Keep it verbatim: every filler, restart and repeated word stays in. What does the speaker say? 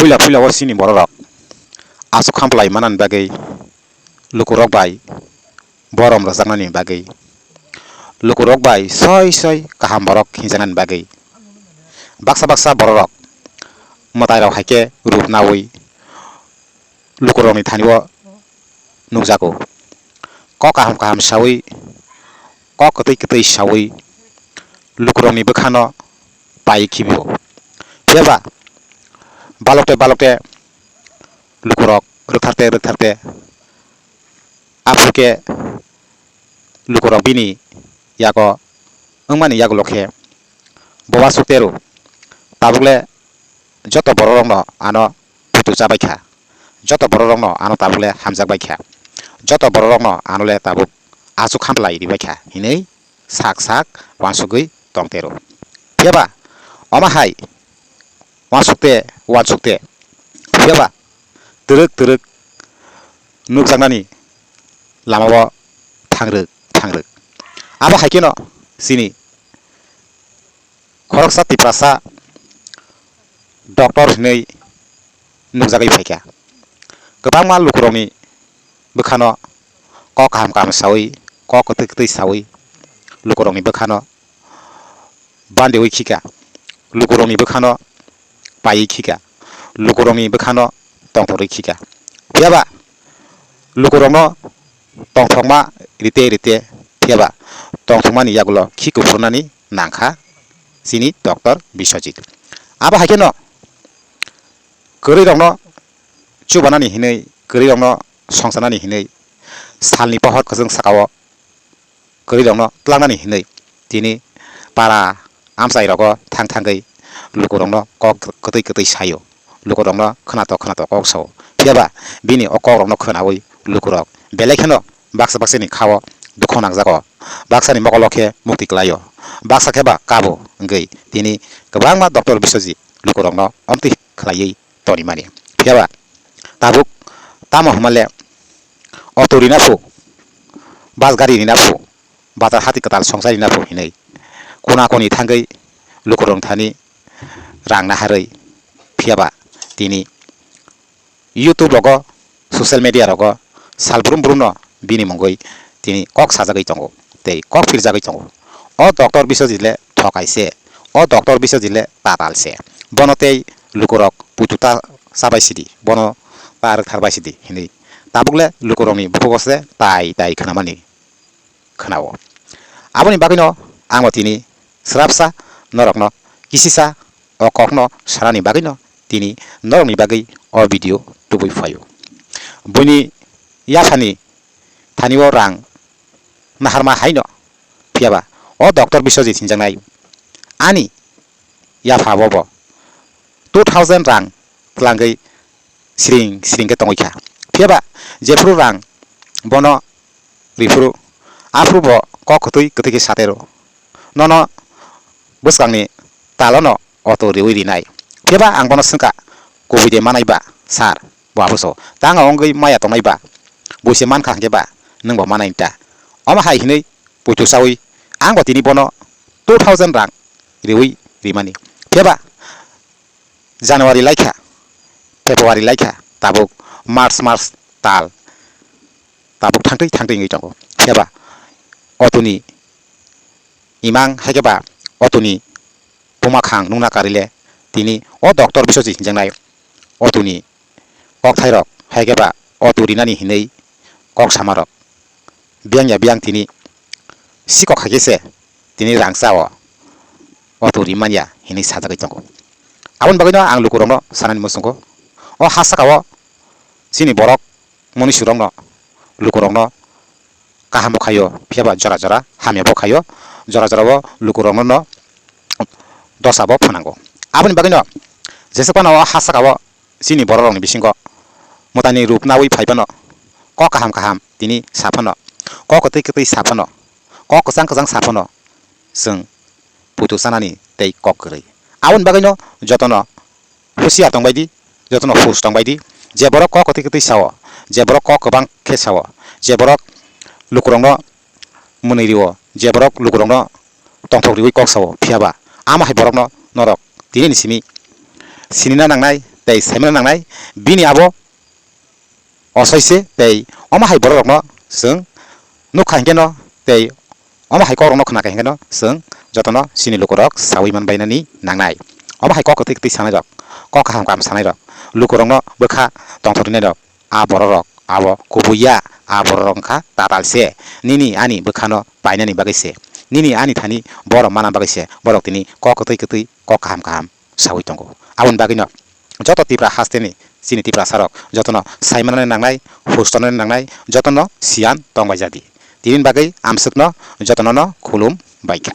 Puila puila o chini bororok aswk khamplai manani bagwi, lukurok bai borom rwjaknani bagwi, lukurok bai soi soi kaham borok hinjaknani bagwi, baksa baksa bororok mwtairok hai khe rup naui lukurokni thani-o nukjago. Kok kaham kaham saui, kok kwtwi kwtwi saui lukurokni bwkhano pai khibio. Phiya ba balokte balokte lukurok rwktharte rwktharte, aphuru khe lukurok bini yago wngmani yagulo khe boba sukteru. Tabukle joto bororokno ano puitu chabai kha, joto bororokno ano tabukle hamjak bai kha, joto bororokno anole tabuk aswk khamplai ribai kha hinwi sak sak uansugwi tongtero. Phiya ba omo hai uansukte uansukte, phiya ba twrwk twrwk nukjaknani lamao thangrwk thangrwk. Abo hai kheno chini khoroksa Tiprasa doctor hinwi nukjagwi phaikha. Kwbangma lukurokni bwkhano kok kaham kaham saui, kok kwtwi kwtwi saui lukurokni bwkhano bandiwi khika, lukurokni bwkhano paiwi khika, lukurokni bwkhano tongthorwi khika. Phiya ba lukurokno tongthokma rite rite, phiya ba tongthokmani yagulo khi kuphurnani nangkha chini doctor Biswajit. Abo hai kheno kwrwirokno chubanani hinwi, kwrwirokno songchanani hinwi, salni pohor kwchwng sakao kwrwirokno tlangnani hinwi tini para amchairogo thang thangwi lukurokno kok kwtwi kwtwi saio, lukurokno khwnato khwnato kok sao. Phiya ba bini o kokrokno khwnaui lukurok belai kheno baksa baksani khao dukho nangjago, baksani mokolo khe mukti klaio, baksa khe ba kabo wngwi tini kwbangma doctor Biswajit lukurokno omtwi khlaiwi tonimani. Phiya ba tabuk tamo hwnmale auto rina phu, bus gari rina phu, bazar hati kwtal songsa rina phu hinwi kona koni thangwi lukurok thani rang naharwi, phiya ba tini YouTube rogo, social media rogo sal brum brumno bini mungwi tini kok sajagwi tongo tei kok phirjagwi tongo. O doctor Biswajit le thokai se, o doctor Biswajit le tatal se. Bono tei lukurok puitu ta chabai sidi, bono ta rwkthar bai sidi hinwi tabukle lukurokni buphugo se tai tai khwnamani khwnao. Aboni bagwino ang bo tini swrapsa norokno kisisa o kokno sanani bagwino tini norokni bagwi o video tubui phaio. Buini yaphani thani-o rang naharma haino, phiya ba o doctor Biswajit hinjaknai ani yapha bo bo two thousand rang twlangwi siring siring khe tongwi kha. Phiya ba jephuru rang bono riphuru, aphuru bo kok kwtwi kwtwi khe satero. Nono bwskangni talono auto riwi rinai. Phiya ba ang bono swngkha, kubui de manai ba, sir, bo abo so. Tanga wngwi maya tongnai ba, buise mankha hwnkhe ba, nwng bo manai ta. Omo hai hinwi puitu saui, ang bo tini bono two thousand rang riwi rimani. Phiya ba January laikha, February laikha, tabuk March, March tal, tabuk thangtwi thangtwi wngwi tongo. Phiya ba auto ni imang hai khe ba auto ni buma khang nungna karile tini o doctor Biswajit hinjaknai auto ni kokthairok hai khe ba auto rinani hinwi kok samarok biyang ya biyang tini sikok hai khe se tini rangchao auto rimanya hinwi sajagwi tongo. Aboni bagwino ang lukurokno sanani muchungo, o ha sakao chini borok monisurokno, lukurokno kaham bo khaio, phiya ba jora jora hamya bo khaio, jora jora o lukurokno no dosa bo phanango. Aboni bagwino jesuk phano o ha sakao chini bororokni bisingo mwtaini rup naui phai phano, kok kaham kaham tini sa phano, kok kwtwi kwtwi sa phano, kok kwchang kwchang sa phano, chwng puitu chanani tei kok kwrwi. Aboni bagwino jotono husiar tongbai di, jotono hus tongbai di, je borok kok kwtwi kwtwi sao, je borok kok kwbang khe sao, je borok lukurokno mwnwi rio, je borok lukurokno tongthok riwi kok sao, phiya ba amo hai borokno norok tinini simi sinina nangnai, tei saimano nangnai, bini abo osoise tei omo hai bororokno chwng nukha hinkhe no tei omo hai kokrokno khna kha hinkhe no chwng jotono chini lukurok saui manbainani nangnai. Omo hai kok kwtwi kwtwi sanairok, kok kaham kaham sanairok, lukurokno bwkha tongthok rwnairok, a bororok abo kubui ya, a bororok wngkha tatal se, nini ani bwkhano painani bagwi se, nini ani thani borok mana bagwi se, borok tini kok kwtwi kwtwi kok kaham kaham saui tongo. Aboni bagwino joto Tipra hasteni chini Tiprasarok jotono saimanani nangnai, hustonani nangnai, jotono siyan tongbai jadi. Tini bagwi amswkno jotonono khulum baikha.